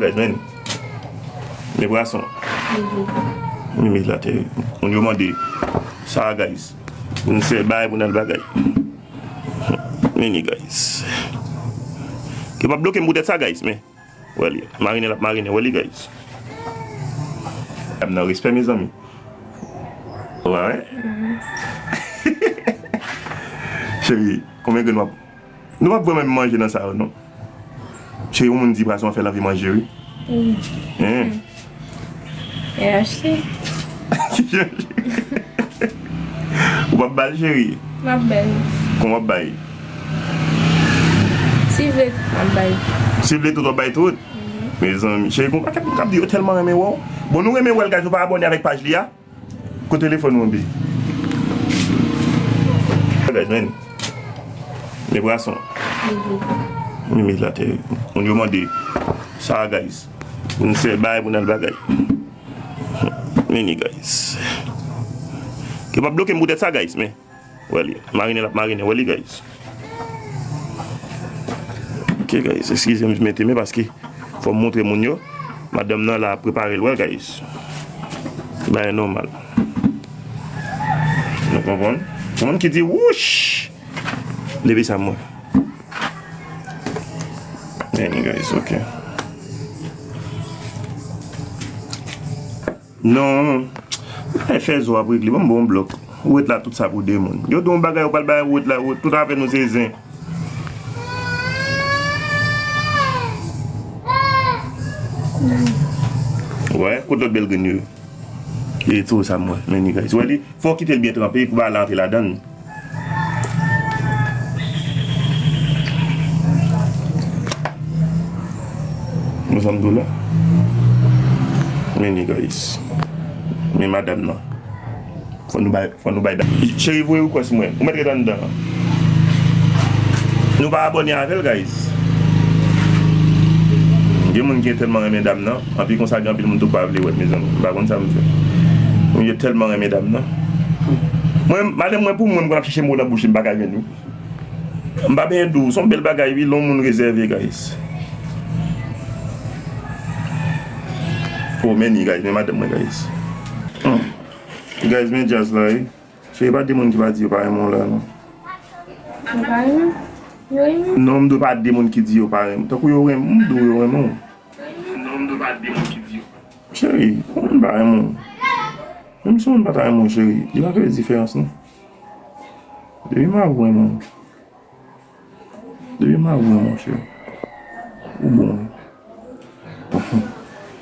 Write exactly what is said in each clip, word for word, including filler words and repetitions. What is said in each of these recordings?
Guys, men. Men bwason. Mimi la te. Moun yo mande. Sa, guys. Moun se bay pou nan bagay. Men ni, guys. Ke pa bloke m poutèt sa, guys, men. Wè li. Marinen l ap marinen. Wè li, guys. M nan respè, mezanmi. Wè, wè. Cheri, konbyen grenn w ap Nou p ap vrèman manje nan sa yo, non. Cheri, yon moun di pwason an fè l anvi manje, wi. Wi. Hen. E achte. Ou p ap ba l, cheri? M ap ba l. Kòman w ap bay? Si vle tout, m ap bay. Si vle tout, w ap bay tout? Mhm. Mezanmi, cheri, gon pakèt moun k ap di yo tèlman renmen wè w. Bon, nou renmen wè l, guys, nou pa abòne avèk paj li a. Kote telefòn ou, bebe? Guys, men. Men bwason. Mimi la te. Moun yo mande. Sa, guys. Moun se bay pou nan bagay. Men ni, guys. Ke pa bloke m poutèt sa, guys, men. Wè li. Marinen l ap marinen. Wè li, guys. Ok, guys, eskize m mete men paske fò m montre moun yo. Madanm nan la ap prepare l, wè, guys. Bagay nòmal. Nou konprann? Moun ki di, wouch! Depi sa, mwen. Men ni, guys, ok. Non. Ay, fè zo ap regle. Ban m bon blòk. Ou ret la, tout sa pou de moun. Yo di yon bagay, ou pral bay ou ret la, ou ret, tout afè nou se zen. Wè, kote lòt bèl grenn yo? E tou sa mwen, men ni, guys. Wè li, fò w kite l byen tranpe, pou bagay la antre ladan l. Mwen sa m di w la. Men ni, guys. Men madanm nan. Fò nou bay, fò nou bay da-, cheri, voye request mwen. Ou mèt ret anndan. Nou pa abòne avè l, guys. Gen moun ki tèlman renmen dam nan. Anpi konsa, gen anpil moun tou pa vle wè l, mezanmi. M pa konn sa m fè. Moun yo tèlman renmen dam nan. Mwen, madanm mwen, pou mwen, m konn ap chèche mo nan bouch li, m pa ka jwenn li. M pa benyen dou, se yon bèl bagay, wi, lè yon moun rezève, guys. Oh, men ni, guys, men madanm mwen, guys. Hmm. Guys, men djaz la, wi. Cheri, pa de moun ki pa di yo pa renmen w la, non. Yo pa renmen? Yo renmen? Non, m di w pa de moun ki di yo pa renmen. Tankou yo renmen, m di w yo renmen w. Non, m di w pa de moun ki di yo pa renmen. Cheri, yon moun pa renmen w. Menm si yon moun pa ta renmen w, cheri, li pa fè diferans, non. Depi m avè w, renmen w. Depi m avè w, monchè, ou bon, wi.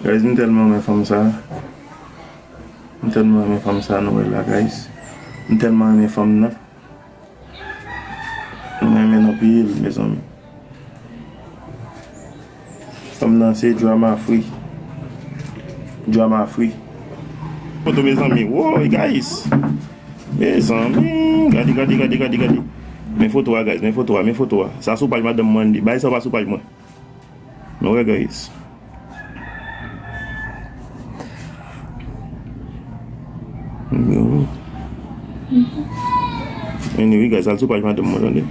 Guys, m tèlman renmen fanm sa. M tèlman renmen fanm sa, nou wè la, guys. M tèlman renmen fanm nan. M renmen l anpil, mezanmi. Fanm nan se drama free. Drama free. Foto, mezanmi. Woy, guys. Mezanmi, gade, gade, gade, gade, gade. Men foto a, guys, men foto a, men foto a. Sa sou paj madanm mwen li. Bagay sa pa sou paj mwen. Nou wè, guys. Anyway, guys, al sou paj madanm mwen, tande.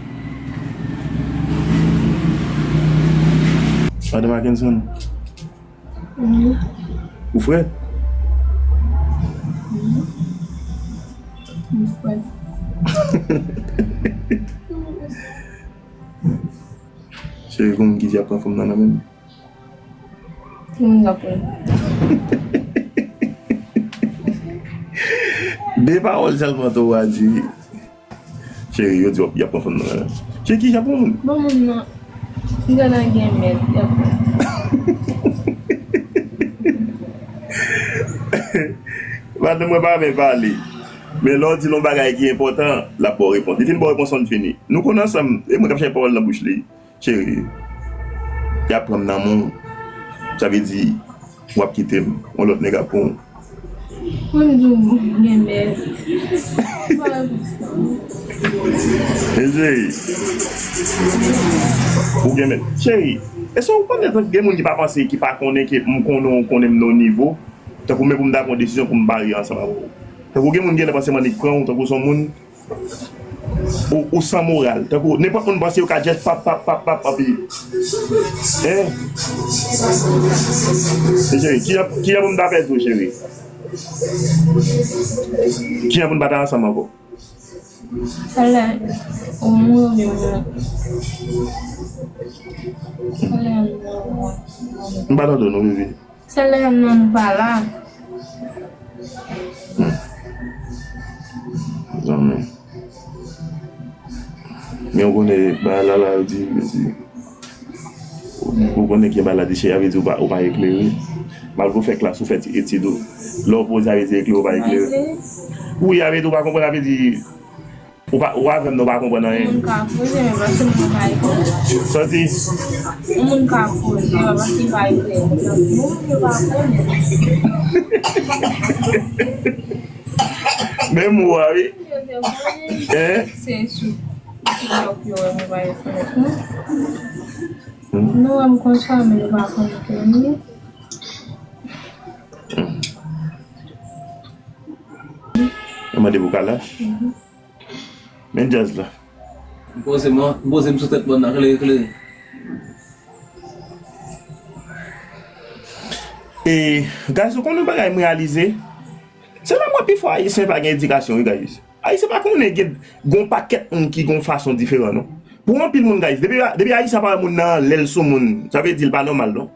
Madanm Mackenson. Mhm. Ou frèt? Mhm. M frèt. Cheri, gon moun ki di ap pran fanm nan nan men m. Ki moun k ap pran? De pawòl sèlman tou w a di. Cheri, yo di w ap, y ap pran fanm nan. Cheri, ki jan pou moun? Bon, moun nan, li gen nan gen mèt, y ap pran. Madanm mwen pa renmen pale. Men lè w di l yon bagay ki enpòtan, l ap ba w repons. Li fin ba w repons lan, l fini. Nou konn ansanm, e mwen k ap chèche pawòl nan bouch li. Cheri, y ap pran m nan men w. Sa vle di, w ap kite m. Yon lòt nèg ap pran w. Mwen m di w gen mèt. Pa konsa. Men cheri, ou gen mèt. Cheri, èske ou konnen tank gen moun ki pa panse, ki pa konnen ke m konnen w konnen m nan yon nivo? Tankou men pou m ta pran desizyon pou m marye ansanm avè w. Tankou gen moun genlè panse m annik pran w tankou s on moun. Ou, ou san moral. Tankou nenpòt moun panse yo ka just pap, pap, pap, pap, epi. Hein? Cheri, ki jan, ki jan pou m ta pèdi w, cheri? Ki jan pou n pa ta ansanm ankò? Sèl lè ou mouri, ou mouri. Sèl lè m mouri. M pa tande w non, bebe. Sèl lè m nan nou pa la. Hmm. Zanmi. Men ou konnen bagay la, la, yo di, yo di, ou konnen gen bagay la deche, sa vle di ou pa, ou pa eklere. Malgre ou fè klas, ou fè ti etid ou. Lè w poze, sa vle di eklere, ou pa eklere. Wi, sa vle di ou pa konprann, sa vle di ou pa, ou avè m nan, ou pa konprann anyen. Moun ka poze, men pa sèlman pa eklere. Sa w di? Yon moun ka poze, men pa sèlman pa eklere. Moun yo pa konnen. Men mo a, wi. Yo te konnen. Hein? Se sou TikTok yo wè, men pa yo konnen. Hmm. Nou wè m konsa, men nou pa konnen ke m ye. Hmm. Yo mande pou Kalash. Mhm. Men djaz la. M poze m, m poze m sou tèt mòn nan, klere, klere. E, guys, ou konn yon bagay m reyalize? Se la m wè pifò Ayisyen pa gen edikasyon, wi, guys. Ayisyen pa konnen gen, gen yon pakèt moun ki gen yon fason diferan, non. Pou anpil moun, guys, depi, depi Ayisyen pa wè moun nan lè l sou moun, sa vle di l pa nòmal, non.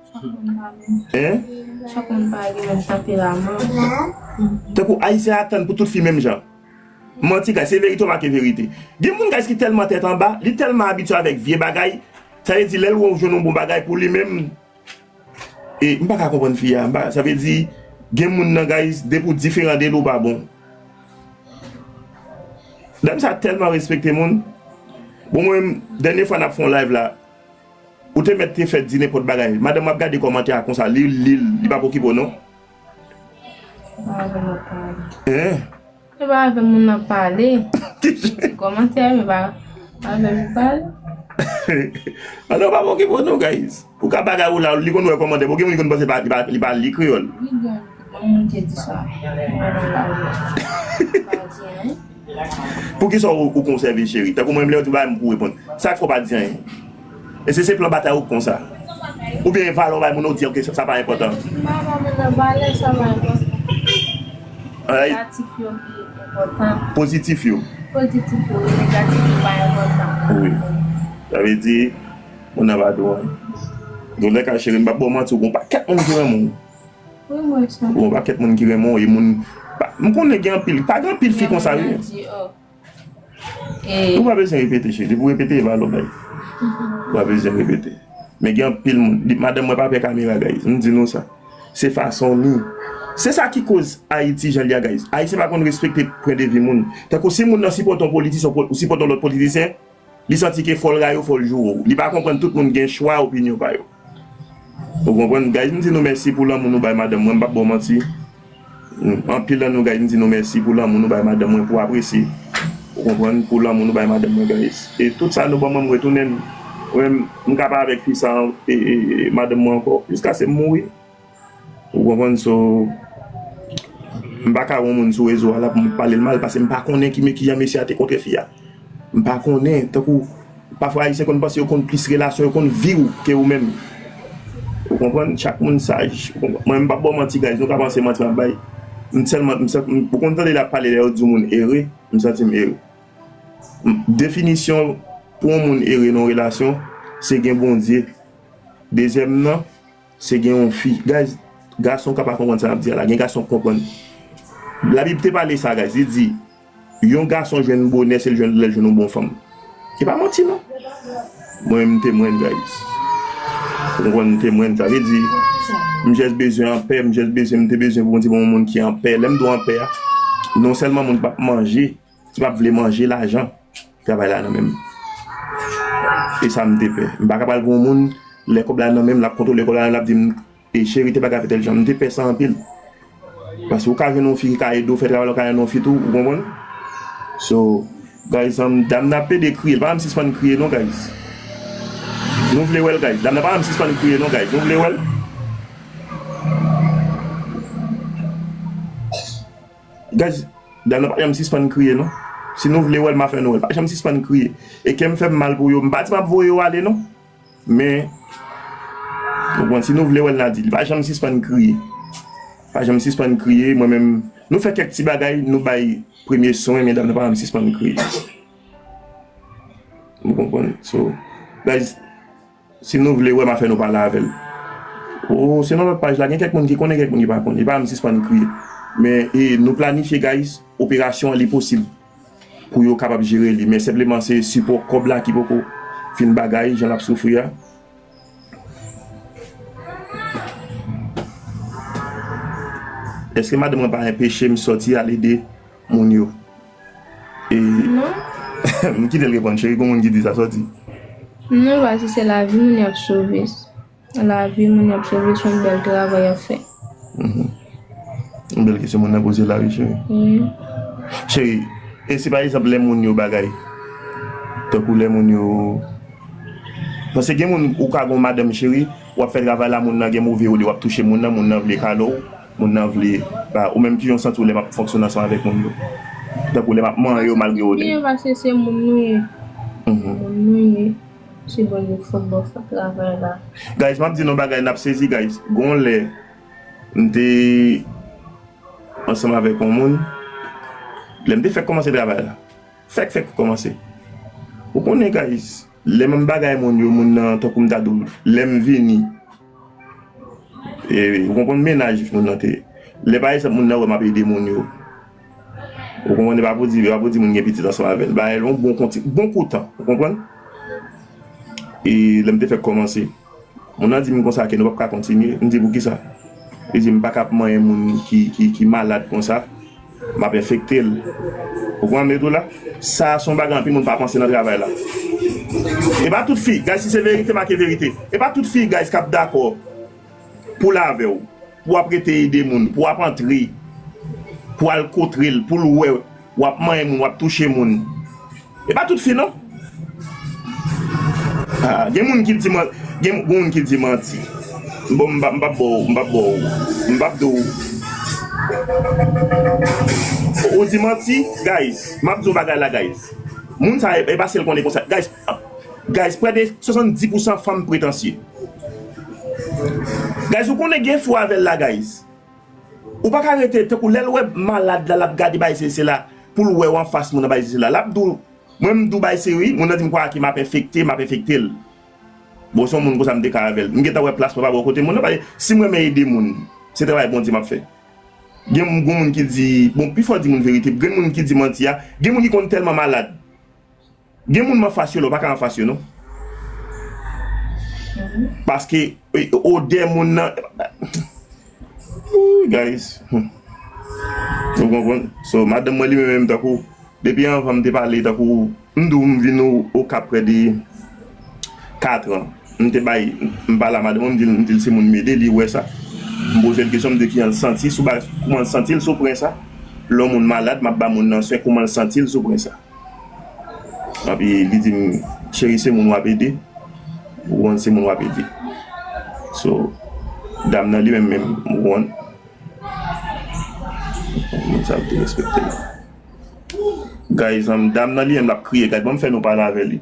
Hein? Chak moun pa gen menm tanperaman. Tankou Ayisyen atann pou tout fi menm jan. Manti, guys, se verite ou make verite. Gen moun, guys, ki tèlman tèt anba, li tèlman abitye avèk vye bagay, sa vle di lè l wè w jwenn yon bon bagay pou li menm, e m pa ka konprann fi a, m pa, sa vle di, gen moun nan, guys, depi w diferan de li, w pa bon. Dam sa tèlman respekte moun. Bon, mwen, dènye fwa n ap fè yon live la, ou te mèt te fè di nenpòt bagay. Madanm ap gade kòmantè a konsa, li, li, li pa okipe w, non. Pa avè m ap pale. Hein? E pa avè moun nan pale. Li di kòmantè, men pa avè m pale. Madanm pa okipe w, non, guys. Ou ka bagay ou la, li konn wè kòmantè. Bon, gen moun ki konn panse li pa, li pa, li pa li kreyòl. Wi, gen yon moun te di sa. Madanm pa, pa di anyen. Poukisa ou, ou konsève, cheri? Tankou mwen, lè yo di w bagay, m pou reponn. Sa k fè w pa di anyen? E se, se plan batay ou konsa? Oubyen valè w bay moun, ou di, "Ok, sa, sa pa enpòtan"? M pa ba moun nan valè, sa pa enpòtan. Ay. Negatif yo ki enpòtan. Pozitif yo. Pozitif yo, negatif yo pa enpòtan. Wi. Sa vle di, moun nan pa di w anyen. Donk, lè ka cheri, m p ap ba w manti, ou gon pakèt moun ki renmen w. Wi, m wè sa. Ou gon pakèt moun ki renmen w, e moun, pa, m konnen gen anpil, pa gen anpil fi konsa, wi. Gen moun nan di, oh. E ou pa bezwen repete, cheri. Depi w repete, e pa lòt bagay. Ou pa bezwen repete. Men gen anpil moun. Li, madanm mwen pa pè kamera, guys. M di nou sa. Se fason li. Se sa ki koz Ayiti jan l ye a, guys. Ayisyen pa konn respekte pwen de vi moun. Tankou si moun nan sipòte yon politisyen, ou sipòte yon lòt politisyen, li santi ke fò l rayi w, fò l joure w. Li pa konprann tout moun gen chwa opinyon pa yo. Ou konprann? Guys, m di nou mèsi pou lanmou nou bay madanm mwen, m p ap ba w manti. Anpil nan nou, guys, m di nou mèsi pou lanmou nou bay madanm mwen, pou apresye. Ou konprann? Pou lanmou nou bay madanm mwen, guys. E tout sa nou ban mwen, m retounen l. Mwen menm, m ka pa avèk fi sa, e, e, e, madanm mwen ankò, jiskaske m mouri. Ou konprann? So, m pa ka wè yon moun sou rezo a la pou m pale l mal, paske m pa konnen ki, ki jan mesye a te kontre fi a. M pa konnen, tankou, pafwa Ayisyen konn panse yo konn plis relasyon, yo konn vi w ke ou menm. Ou konprann? Chak moun saj. Ou konprann? Mwen, m p ap ba w manti, guys, nou ka panse manti m ap bay. M sèlman, m sèl, m, ou konn tande l ap pale lè yo di yon moun ere, m santi m ere. M, definisyon pou yon moun ere nan yon relasyon, se gen Bondye. Dezyèm nan, se gen yon fi. Guys, gason ka pa konprann sa n ap di a la. Gen gason k konprann. Labib te pale sa, guys. Li di, yon gason jwenn bonè, se l jwenn, lè l jwenn yon bon fanm. E pa manti, non. Mwen, m temwen, guys. Ou konprann, m temwen. Sa vle di, m jis bezwen anpè, m jis bezwen, m te bezwen pou m te bon moun ki anpè. Lè m di w anpè a, non sèlman moun p ap manje, ki p ap vle manje lajan travay la nan men m. E sa m te pè. M pa ka pral pou yon moun, lè kòb la nan men m, l ap kontwole kòb la, l ap di m, "E cheri, te pa ka fè tèl jan." M te pè sa anpil. Paske ou ka jwenn yon fi ki ka ede w fè travay la, ou ka jwenn yon fi tou, ou konprann? So, guys, um, dam nan ap pede kriye, l pa janm sispann kriye non, guys. Nou vle wè l, guys. Dam nan pa janm sispann kriye non, guys. Nou vle wè l? Guys, dam nan pa janm sispann kriye non. Si nou vle wè l, m a fè nou wè l. Pa janm sispann kriye. E kè m fè m mal pou yo. M pa di m ap voye yo ale, non. Men, ou konprann, si nou vle wè l, n a di. Li pa janm sispann kriye. Pa janm sispann kriye. Mwen menm, nou fè kèk ti bagay, nou bay premye swen, men dam nan pa janm sispann kriye. Ou konprann? So, guys, si nou vle wè m a fè nou pale avè l. O, se nan lòt paj la, gen kèk moun ki konnen, kèk moun ki pa konnen. Li pa janm sispann kriye. Men, e, nou planifye, guys, operasyon an li posib pou yo kapab jere li. Men senpleman, se sipò kòb la ki poko fin bagay, jan l ap soufri a. Èske madanm mwen pa enpeche m sòti al ede moun yo? E, non. M kite l reponn, cheri, gon moun ki di sa, sòti. Non, paske se lavi moun y ap sove. Lavi moun y ap sove, se yon bèl travay y ap fè. Mhm. Yon bèl kesyon moun nan poze la, wi, cheri. Wi. Cheri, e si pa egzanp lè moun yo bagay? Tankou lè moun yo, paske gen moun, ou ka gon madanm, cheri, w ap fè travay la, moun nan gen move odè, w ap touche moun nan, moun nan vle kale w, moun nan vle, ba, ou menm ki jan w santi w lè m ap fonksyone ansanm avèk moun yo? Tankou lè m ap manyen yo malgre odè. Byen, paske se moun nou ye. Mhm. Moun nou ye. Se Bondye k fè m bon fè travay la. Guys, m ap di nou bagay, n ap sezi, guys. Gon lè, m te ansanm avèk yon moun. Lè m te fèk kòmanse travay la. Fèk, fèk kòmanse. Ou konnen, guys, lè m ap bagay moun yo, moun nan, tankou m ta di w, lè m vini, e, ou konprann mennaj moun nan te ye. Lè, pa egzanp, moun nan wè m ap ede moun yo. Ou konprann, e pa pou di, e pa pou di moun gen pitit ansanm avè l. Ba, yon bon konti, bon kou tan, ou konprann? E lè m te fèk kòmanse, moun nan di m konsa ke nou p ap ka kontinye. M di, "Poukisa?" Li di, "M pa ka ap manyen moun ki, ki, ki malad konsa. M ap enfekte l." Ou konprann m di w la? Sa a se yon bagay anpil moun pa panse nan travay la. E pa tout fi, guys, si se verite, make verite. E pa tout fi, guys, k ap dakò pou l avè w, pou w ap rete ede moun, pou w ap antre, pou w al kote l, pou l wè w ap manyen moun, w ap touche moun. E pa tout fi, non. Ah, gen moun ki di man-, gen, gen moun ki di manti. Bon, m p ap, m p ap ba w, m p ap ba w, m p ap di w. Ou di manti, guys, m ap di w bagay la, guys. Moun sa, e, e pa sèl konnen konsa. Guys, guys, prè de swasanndis pousan fanm pretansye. Guys, ou konnen gen fi w avè l la, guys. Ou pa ka rete, tankou lè l wè malad la, l ap gade bay se, se la, pou l wè w anfas moun nan bay se, se la. L ap di w, mwen m di w bay se wi, moun nan di m kwa ki m ap enfekte, m ap enfekte l. Bon, se yon moun konsa m te ka avè l. M gentan wè plas mwen pa bò kote moun nan, paske si m renmen ede moun, se travay Bondye m ap fè. Gen moun, gen moun ki di, bon, pifò di moun verite, gen moun ki di manti a, gen moun ki konn tèlman malad. Gen moun m anfas yo la, ou pa ka anfas yo, non. Paske, e, odè moun nan, ooh, guys. Hmm. Ou konprann? So, madanm mwen li menm, menm tankou, depi anvan m te pale, tankou, m di w m vin o, Okap prè de katran. M te bay, m pale a madanm mwen, m di l, m di l se moun m ede, li wè sa. M poze l kesyon, m di ki jan l santi, sou ba, kouman l santi l sou pwen sa. Lè yon moun malad, m ap ba moun nan swen, kouman l santi l sou pwen sa. Epi li di m, "Cheri, se moun w ap ede." Ou konn se moun w ap ede. So, dam nan li menm menm, ou konn. Moun sa yo te respekte l. Guys, um, dam nan li menm l ap kriye, guys, ban m fè nou pale avè li.